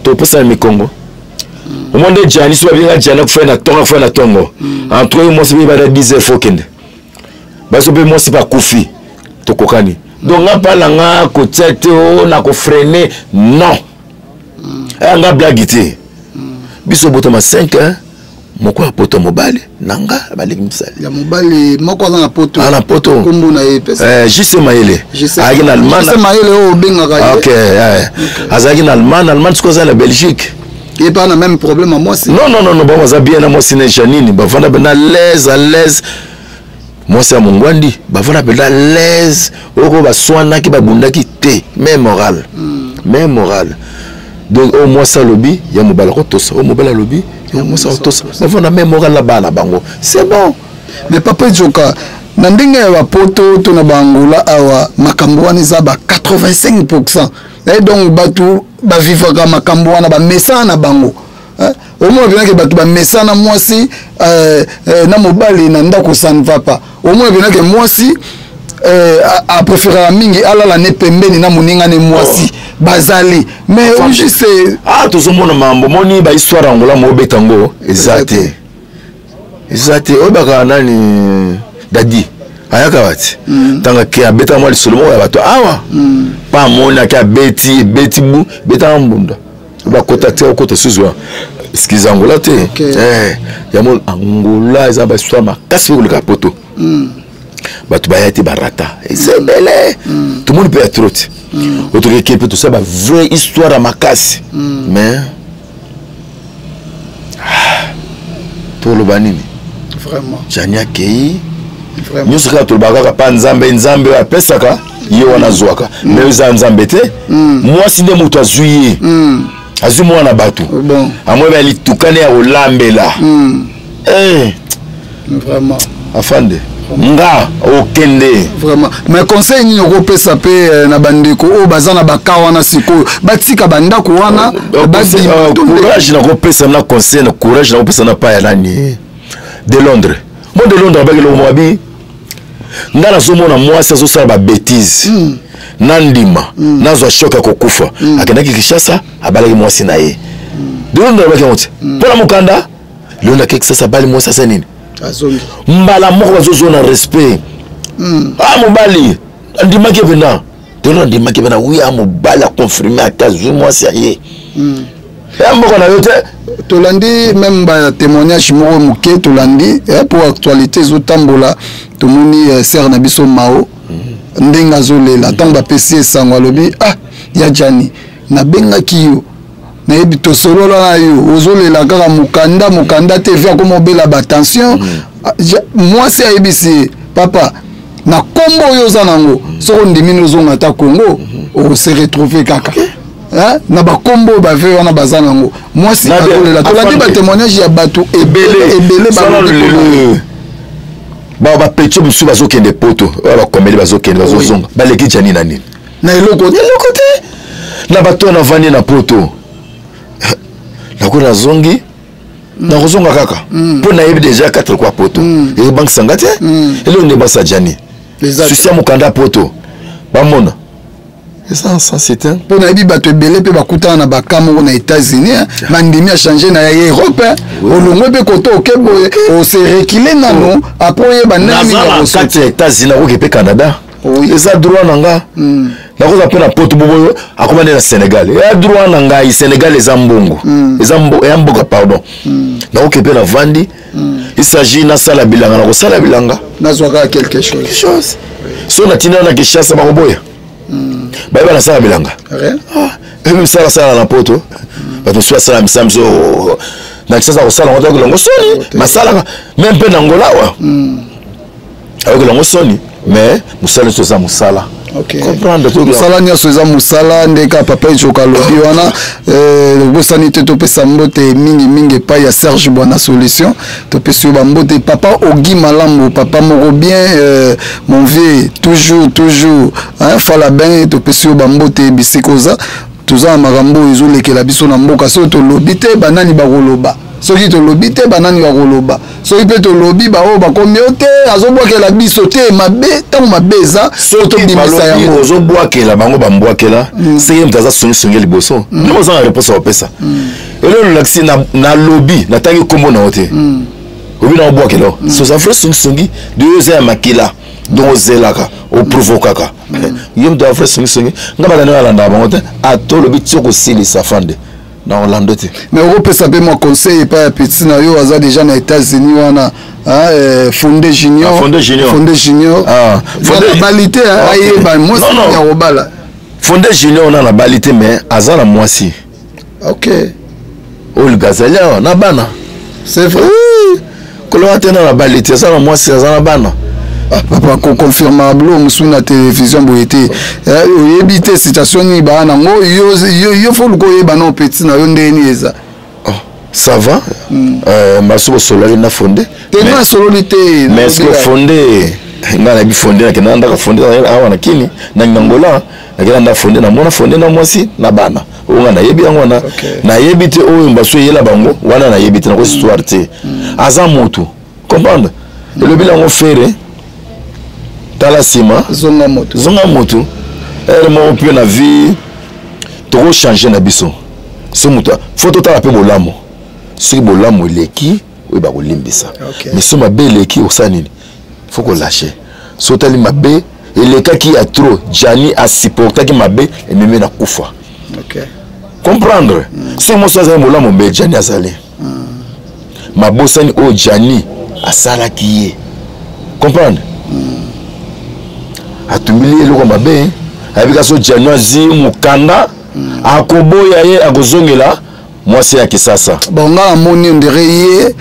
topesana mikongo. Omoni nde Gianni so babenga Gianni akufai na tongo akufai na tongo. Entre oyo mwasi mpe bada 10 heures fo kende. Baso mpe mwasi mpe akufi tokokani. Donc nga mpa na nga kotia te o na kofrene non. Aya nga blague te. Biso botama 5 hein. Moko ya poto mobali na nga baleki misali. Ya mobali moko aza na poto. Ah na poto. Kombo na ye pesa. JC Mayele. Azalaki na Allemagne. JC Mayele oyo obengaka ye. OK. Azalaki na Allemagne, Allemagne sikoyo aza na Belgique. Ye pas na même problème à mwasi. Non non non non, bango baza bien na mwasi na Janine, bavanda na l'aise à l'aise. Mwasi ya Mongwandi, bavanda mpenza l'aise, oyo baswanaki babundaki te, même moral. Même moral. Donc oyo mwasi alobi ya mobali akotosa, oyo mobali alobi ya mwasi akotosa. Bavanda même moral na bana bango. C'est bon. Mais papa Djoka, na ndenge ya bapoto to na baangola awa makambo wana eza ba 85%. Et donc bato bavivaka makambo wana bamesana na bango. Omona mpenza ke bato bamesana mwasi na mobali na ndako ça ne va pas. Omona mpenza ke mwasi apréférera mingi alala ne pembeni na moninga ne mwasi bazali. Mais juste ah tozomona mambo moni ba histoire Angola mo betango eza te. Eza te oyo baka nani Dadi ayaka wati tanga ke abeta mwa lisolo moko ya bato awa pa amoni ake abeti ebeti bu betaka mbunda bakota te okota susu excuse Angola te yango Angola eza ba histoire makasi koleka poto bato baya te barata eza ebele tomoni mpe ya trop te otokeke mpe tosala ba vraie histoire ya makasi mais toloba nini vraiment Gianni akei nyonso kaka tolobaka kaka pa Nzambe Nzambe oyo apesaka ye wana azwaka mais eza Nzambe te mwasi nde moto azwi ye azwi mwana bato amoi ba litukane ya kolambela vraiment afande nga okende vraiment. Mais conseil nini okopesa pe na bandeko oyo baza na baka wana sikoyo batika bandako wana courage nakopesa na conseil na courage nakopesa na pa ya nani de Londres. Mo de Londres abaki eloko moko nga nazomona mwasi azosala ba bêtise na ndima nazwa choc ya kokufa akendaki Kinshasa abalaki mwasi na ye de Londres abaki yango te mpona mokanda Londres akeki Kinshasa abali mwasi asa nini mbala moko bazozona respect. Ah mobali andimaki mpenza tolo andimaki mpenza oui ah mobali aconfirme ata azwi mwasi ya ye ya moko na yo te. Tolandi même ba témoignage moko moke tolandi po actualité ezotambola tomoni sœur na biso Mao ndenge azolela ntango bapesi esango alobi ah ya Gianni nabengaki yo nayebi tosolola na yo ozolela kaka mokanda mokanda te vi akoma obela ba tension mwasi ayebisi ye papa na kombo oyo oza nango soko ndimi nozonga ata Congo okose retrouver kaka na bakombo oyo bave wana baza nango mwasi azolela. Tolandi ba témoignage ya bato ebele ebele balobeli ba bapetio mosusu bazokende poto oyo bakomeli bazokende bazozonga baleki Gianni na nini na eloko eloko te na bato wana vandi na poto nakoki nazongi nakozonga kaka mpo nayebi déjà 4 kwa poto ebankisanga te eloko nde ebakisa Gianni susi ya mokanda poto bamona eza sens te mpo nayebi bato ebele mpe bakutana na baka moko na États-Unis bandimi achange na ye Europe olongwe mpe koto oke boye ose reculer nano après oyeba ndenge nini ya kati ya États-Unis nakoki mpe Canada eza droit na nga. Nakozala mpe na poto boboyo akoma nde na Sénégal, ya droit na ngai. Sénégal eza mbongo, eza ya mboka, pardon. Nakoke mpe navandi, il s'agit nasala bilanga, nakosala bilanga. Nazwaka quelque chose. Quelque chose. So natinda na Kinshasa, bakoboya. Bayeba nasala bilanga, misala asala na poto. Bato mosusu basala misala mosusu na Kinshasa, kosala yango toyokelango soni. Basalaka meme mpe na Angola awa, ayokelango soni, mais mosala nyonso eza mosala. Comprendre? Mosala nyonso eza mosala. Nde kaka papa Ejoka alobi wana. Obosani te, topesa mbote mingimingi epai ya Serge Bwana Solution. Topesi yo bambote, papa Ogi Malambo, papa moko bien, mon vieux, toujours toujours, hein, fala ben. Topesi yo bambote bisika oza. Toza na makambo oyo ezolekela biso na mboka. Soki tolobi te, banani bakoloba? Soki tolobi te, banani bakoloba? Soki mpe tolobi, baoyo bakomi yo te, azobwakela biso te mabe. Ntango mabe eza, tobimisa yango. Ozobwakela bango, bambwakela seke moto aza songisongi liboso. Ndenge oza na réponse ya kopesa, eloko olakisi nalobi, natangi nkombo na yo te, obi na obwakela o so oza vrai songisongi de yo, eza ya makila. Donc ozelaka, oprovokaka ye moto ya vrai songisongi. Nga batani oyo alandaka bango te, ata olobi ti okosilisa fande na Orlando te. Mais okopesa mpe mwa conseil epai ya petit na yo aza déjà na États-Unis wana, Fonde Junior. Ah, Fonde Junior. Fonde Junior. Ah, Fonde abali te, ayeba mwasi ya kobala. Fonde Junior na nabali te, mais aza na mwasi. Oyo azali awa na bana. C'est vrai. Koloba te na nabali te, aza na mwasi, aza na bana. Papa, koconfirma bilo mosusu na télévision boye te. Oyebi te situation nini baa nango. Yo fo luka oyeba na petit na yo ndenge nini eza. Ça va, maso bosololaki na Fonde? Te, nga asololi te. Mais est ce que Fonde, ngai nayebi Fonde, nakenda na ndaka Fonde awa na Kini na Angola, nakenda nda Fonde, namona Fonde na mwasi na bana. Oyo ngai nayebi yango wana. Nayebi te oyo mbasu eyela bango wana, nayebi te, nakosi histoire te. Aza motu comprendre, elobi nango Ferre, tala nsima. Zonga motu. Zonga motu. Ere moko mpe na vie tokochange na biso. So moto fo totala mpe bolamu. Soki bolamu eleki, oyo bakolimbisa. Mais so mabe eleki, osala nini? Fo kolâcher. So otali mabe elekaki ya trop, Jani asupportaki mabe, ememi na kufa. Comprendre? Soki moso azali bolamu, mbe Jani azali mabosani oyo Jani asalaki ye. Comprendre? Atumbili ye eloko mabe, ayebi ka so Jani azwi mokanda, akoboya ye, akozongela mwasi ya Kisasa. Bon, nga namoni ondire ye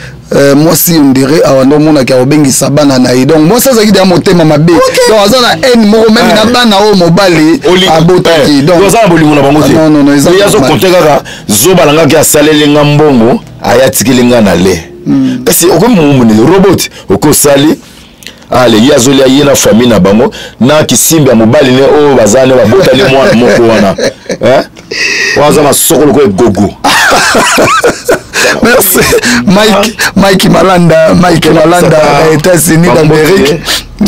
mwasi, ondire awa nde omonaki akobengisa bana na ye. Donc mwasi azalaki deya motema mabe, donc aza na haine moko meme na bana oyo mobali abotaki. Donc aza na bolingo na bango te. Non, non, non, eza ye azokonte kaka zoba na ngaki, asaleli nga mbongo, aya atikeli nga na le. Kasi okomi momoni robot, okosali ale ye azolia ye na famille na bango na kisimbi ya mobali ne oyo baza ne babotani mwana moko wana, oyo aza masoko lokola egogo. Merci Mike, Mike Malanda, Mike Malanda na États-Unis d'Amérique.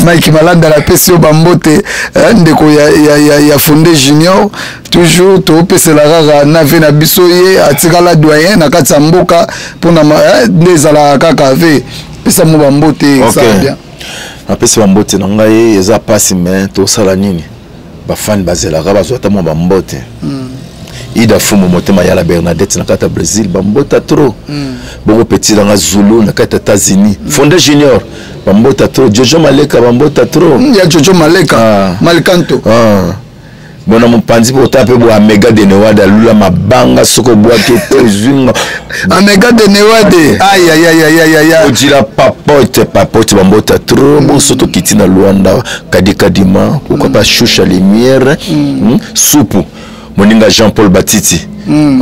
Mike Malanda, napesi yo bambote, ndeko ya Fonde Junior. Toujours topesela kaka na ve na biso, ye atikala doyen na kati ya mboka mpona nde ezalaka kaka ve. Pesa mo bambote, esala bien. Napesi bambote na ngai. Eza mpasi, me tosala nini? Bafani bazelaka bazwa ata mwa bambote. Ida Fumu Motema Yala Bernadette na kati ya Brésil, bambota trop. Bongo petit nanga Zulu na kati ya États-Unis, Fonde Junior, bambota trop. Jojo Maleka, bambota trop. Ya Jojo Maleka. Malkanto. Ah. Bona mopanzi mpo ota mpe bo Amega de Newade alula mabanga, soki obwaki te ozwinga. Amega de Newade, ayayayayaya. Ojila papote papote, bambota trop. Bonso tokiti na Luanda, kadikadima, pourquoi pas Shusha Lumière, supu moninga Jean Paul Batiti.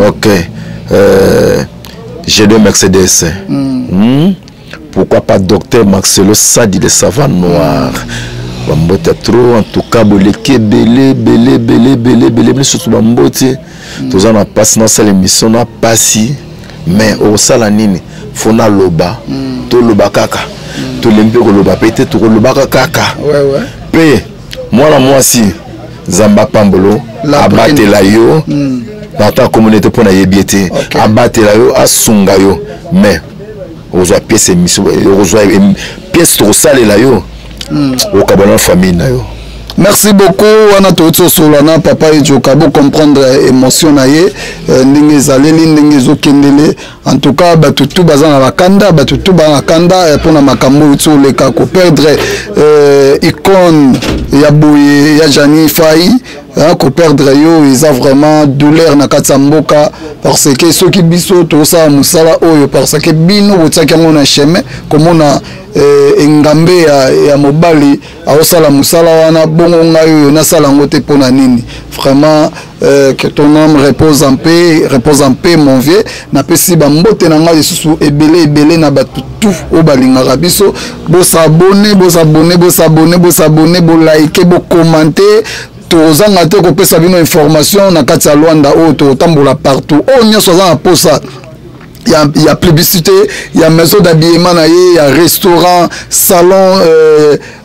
Ok, G2 Mercedes. Pourquoi pas docteur Marcelo Sadi le savant noir, bambote trop. En tout cas boleki ebele ebele ebele ebele ebele lisusu, bambote. Toza na mpasi, nasala émission na pasi, mais okosala nini? Fo naloba. Toloba kaka, tolembi mpe koloba mpe te, tokolobaka kaka. Mpe mwana mwasi, Nzambe apambolo, abatela yo. Na ata komona te mpo nayebi ye te. Abatela yo, asunga yo, mais okozwa pièce émission, okozwa pièce tokosalela yo, okabwana na famille na yo. Merci beaucoup. Wana touti osolola na papa Ejoka, bo comprendre émotion na ye ndenge ezaleli, ndenge ezokendele. En tout cas, bato tu baza na bakanda, bato tu baza na kanda mpona makambo oyo ti oleka koperdre icône ya boye ya Jani Fai, hein, koperdre yo eza vraiment douleur na kati ya mboka, parce que soki biso tosala mosala oyo, parce que bino botiaki yango na chemin. Komona engambe ya mobali aosala mosala wana, bongo ngai oyo nasala yango te mpo na nini? Vraiment, que ton âme repose en paix, repose en paix, mon vieux. Napesi bambote na ngai lisusu ebele ebele na bato tu oyo balingaka biso. Bos'abonner, bos'abonner, bos'abonner, bos'abonner, bolike, bocommenter. Tozanga te kopesa bino information na kati ya Lwanda oyo tokotambola partout. Oyo nyonso aza na posa ya publicité ya maison d'habillement na ye, ya restaurant, salon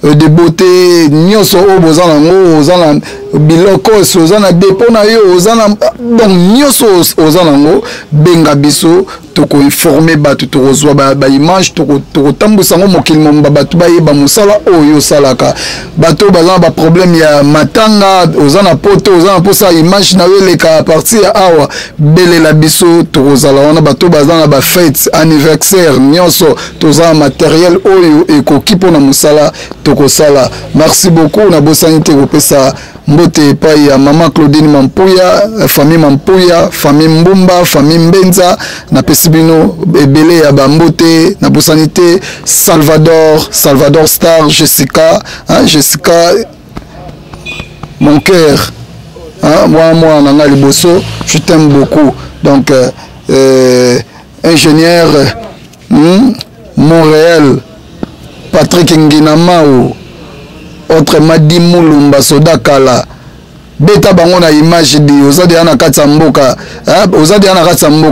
de beauté, nyonso oyo boza nango, oza na biloko, oza na dépôt na yo, oza na, donc nyonso oza nango, benga biso, tokoinformer bato, tokozwa baimage, tokotambwisa yango mokili momba, bato bayeba mosala oyo osalaka. Bato baza na baproblème ya matanga, oza na poto, oza na mposa image na yo eleka partir ya awa, belela biso, tokozala wana. Bato baza na bafête, anniversaire, nyonso, toza na matériel oyo ekoki mpona mosala tokosala. Merci beaucoup. Nabosani te kopesa mbote epai ya mama Claudine Mampuya, famille Mampuya, famille Mbumba, famille Mbenza, napesi bino ebele ya bambote. Nabosani te Salvador, Salvador Star, Jessica, hein, Jessica mon cœur, hein, moi mwana na ngai liboso, je t'aime beaucoup. Donc ingénieur Montréal, Patrick Nginamao, autrement dit Mulumba Soda Kala, beta bango na image di oza deya na kati ya mboka, oza deya na kati ya mboka.